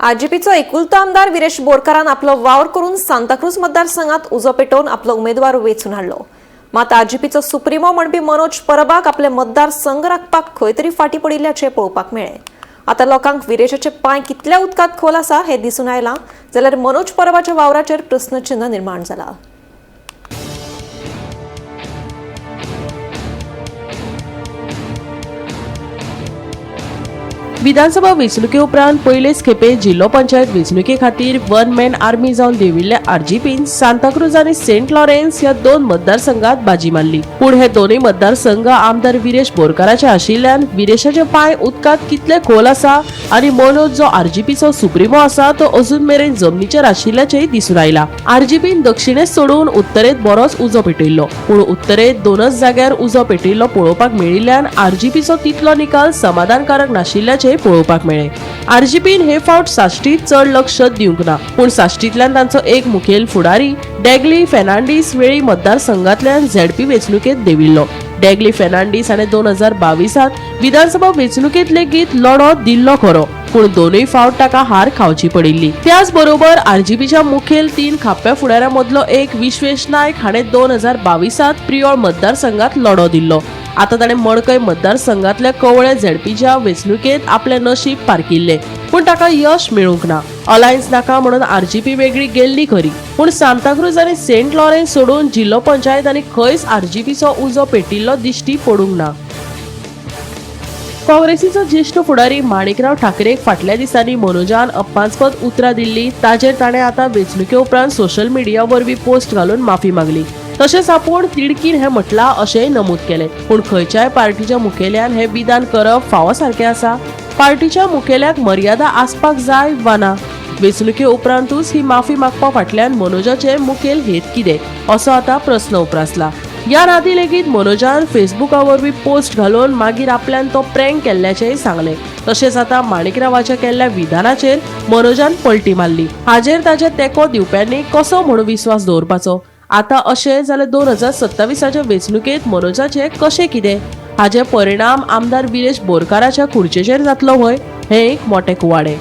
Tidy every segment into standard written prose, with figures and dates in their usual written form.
आरजीपीचो एकुलतो आमदार विरेश बोरकारान आपलो वावर करून सांताक्रूज मतदारसंघात उजो पेटोवन आपलो उमेदवार वेंचून हाडलो. मात आरजीपीचो सुप्रिमो म्हणपी मनोज परबाक आपले मतदारसंघ राखपाक खंय तरी फाटीं पडिल्ल्याचें पळोवपाक मेळ्ळें. आतां लोकांक विरेशाचे पांय कितल्या उदकांत खोल आसा हें दिसून आयलां, जाल्यार मनोज परबाच्या वावराचेर प्रस्नचिन्ह निर्माण जाला. विधानसभा वेंचणुके उपरांत पयलेच खेपे जिल्लो पंचायत वेंचणुके खातीर वन मॅन आर्मी जावन देंविल्ल्या आरजीपीन सांताक्रूज आनी सेंट लॉरेन्स ह्या दोन मतदारसंघात बाजी मारली. पूण हे दोनूय मतदारसंघ आमदार विरेश बोरकाराचे आशिल्ल्यान विरेशाचे पांय उदकांत कितले खोल आसा आनी मनोज जो आरजीपीचो सुप्रिमो आसा तो अजून मेरेन जमनीचेर आशिल्ल्याचेय दिसून आयला. आरजीपीन दक्षिणेत सोडून उत्तरेत बरोच उजो पेटयल्लो, पूण उत्तरेत दोनच जाग्यार उजो पेटयल्लो पळोवपाक मेळिल्ल्यान आरजीपीचो तितलो निकाल समाधानकारक नाशिल्ल्याचें पळोवपाक मेळ्ळें. आरजीपीन हे फावट साश्टीत चड लक्ष दिवंक ना, पूण साश्टींतल्यान तांचो एक मुखेल फुडारी डॅगली फेर्नांडीस वेळी मतदारसंघांतल्यान झेडपी वेंचणुकेंत देंविल्लो. डॅगली फेर्नांडीस हाणें 2022 विधानसभा वेंचणुकेंत लेगीत लढो दिल्लो खरो, पूण दोनूय फावट ताका हार खावची पडिल्ली. त्याच बरोबर आरजीपीच्या मुखेल तीन खाप्या फुडाऱ्यां मदलो एक विश्वेश नायक हाणें 2022 प्रियोळ मतदारसंघात लढो दिल्लो. आता ताणें मडकय मतदारसंघातल्या कवळे झेडपीच्या वेंचणुकेंत आपलें नशीब पारखिल्लें, पूण ताका यश मेळूंक ना. अलायन्स नाका म्हणून आरजीपी वेगळी गेल्ली खरी, पूण सांताक्रूज आनी सेंट लॉरेन्स सोडून जिल्लो पंचायत आनी खंयच आरजीपीचो उजो पेटिल्लो दिश्टी पडूंक ना. काँग्रेसीचो ज्येश्ठ फुडारी माणिकराव ठाकरेक फाटल्या दिसांनी मनोजान अपमानस्पद उतरां दिल्ली, ताचेर ताणें आतां वेंचणुके उपरांत सोशल मिडिया वरवीं पोस्ट घालून माफी मागली. तशेंच आपूण तिडकीन हें म्हटलां अशेंय नमूद केलें. पूण खंयच्याय पार्टीच्या मुखेल्यान हें विधान करप फावो सारकें आसा? पार्टीच्या मुखेल्याक मर्यादा आसपाक जाय वा ना? वेंचणुके उपरांतूच ही माफी मागपा फाटल्यान मनोजाचे मुखेल हेत कितें असो आतां प्रस्न उप्रासला. ह्या आदीं लेगीत मनोजान फेसबुका वरवीं पोस्ट घालून मागीर आपल्यान तो प्रँक केल्ल्याचेंय सांगलें. तशेंच आतां माणिकरावाच्या केल्ल्या विधानाचेर मनोजान पलटी मारली. हाजेर ताचे तेंको दिवप्यांनी कसो म्हूण विस्वास दवरपाचो? आतां अशें जाल्यार 2027 वेंचणुकेंत मनोजाचें कशें कितें? हाजे परिणाम आमदार विरेश बोरकाराच्या खुर्चेचेर जातलो व्हय, हें एक मोटें कुवाडें.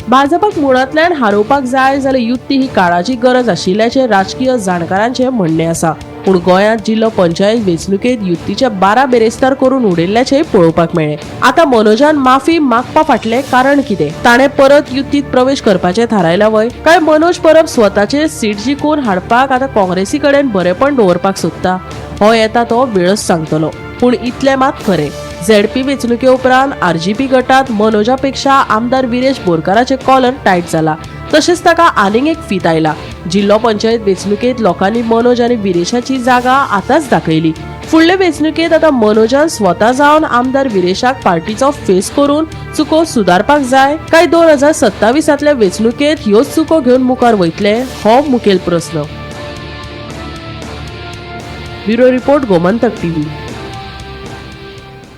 भाजपाक मुळांतल्यान हारोवपाक जाय जाल्यार युती ही काळाची गरज आशिल्ल्याचें राजकीय जाणकारांचें म्हणणें आसा. पूण गोंयांत जिल्लो पंचायत वेंचणुकेंत युतीचे 12 बेरेस्तार करून उडयल्ल्याचें पळोवपाक मेळ्ळें. आतां मनोजान माफी मागपा फाटलें कारण कितें? ताणें परत युतींत प्रवेश करपाचें थारायलां व्हय? काय मनोज परब स्वताचेर सीट जिखून हाडपाक आतां काँग्रेसी कडेन बरेपण दवरपाक सोदता? हो येता तो वेळच सांगतलो. पूण इतलें मात खरें, झेडपी वेंचणुके उपरांत आरजीपी गटात मनोजा पेक्षा आमदार विरेश बोरकाराचे कॉलर टायट जाला. तशेंच ताका आनीक एक फीत आयला. जिल्लो पंचायत वेंचणुकेंत लोकांनी मनोज आनी विरेशाची जागा आतांच दाखयली. फुडले वेंचणुकेंत आतां मनोजान स्वता जावन आमदार विरेशाक पार्टीचो फेस करून चुको सुदारपाक जाय काय 2027 वेंचणुकेंत ह्योच चुको घेवन मुखार वयतले, हो मुखेल प्रस्न. Bureau report, Gomantak TV.